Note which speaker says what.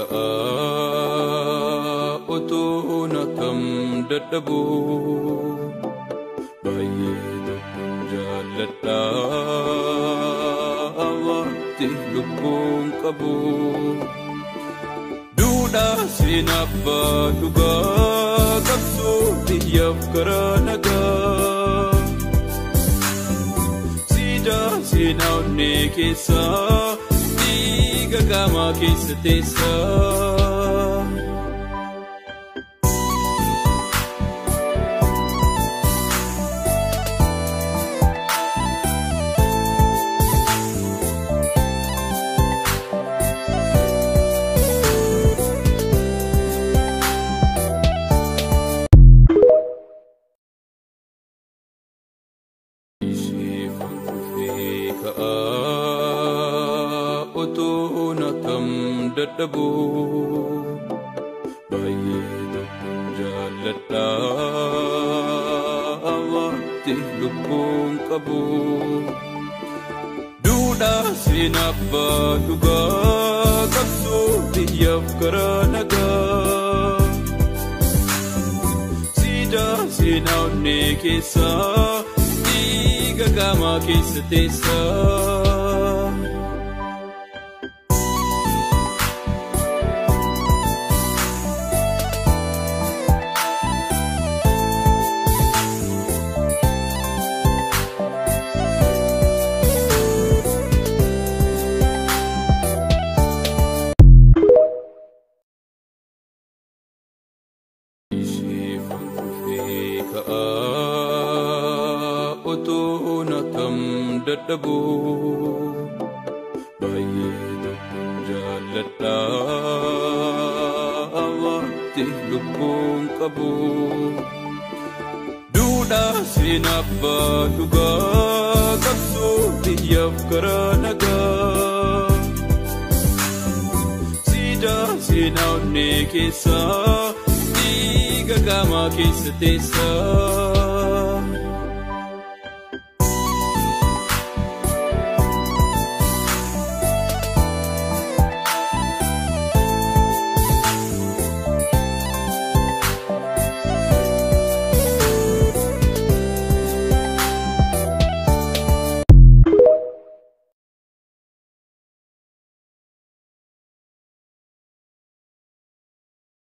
Speaker 1: Ka'aa otoo nakam dadhabu baay'ee tokkon jaalladha waqti lubbuun qabu. Duudhaa seenaa abbaa dhugaa qabsoo biyyaaf karaa nagaa. Siidaa seenaa onnee keessaa dhiiga qaamaa keessa teessaa. Isheef kufee ka'aa otoo nakam dadhabu baay'ee tokkon jaalladha waqti lubbuun qabu. Duudhaa seenaa abbaa dhugaa qabsoo biyyaaf karaa nagaa. Siidaa seenaa onnee keessaa dhiiga qaamaa keessa teessaa. Isheef kufee ka'aa otoo nakam dadhabu baay'ee tokkon jaalladha waqti lubbuun qabu. Duudhaa seenaa abbaa dhugaa qabsoo biyyaaf karaa nagaa. Siidaa seenaa onnee keessaa dhiiga qaamaa keessa teessaa.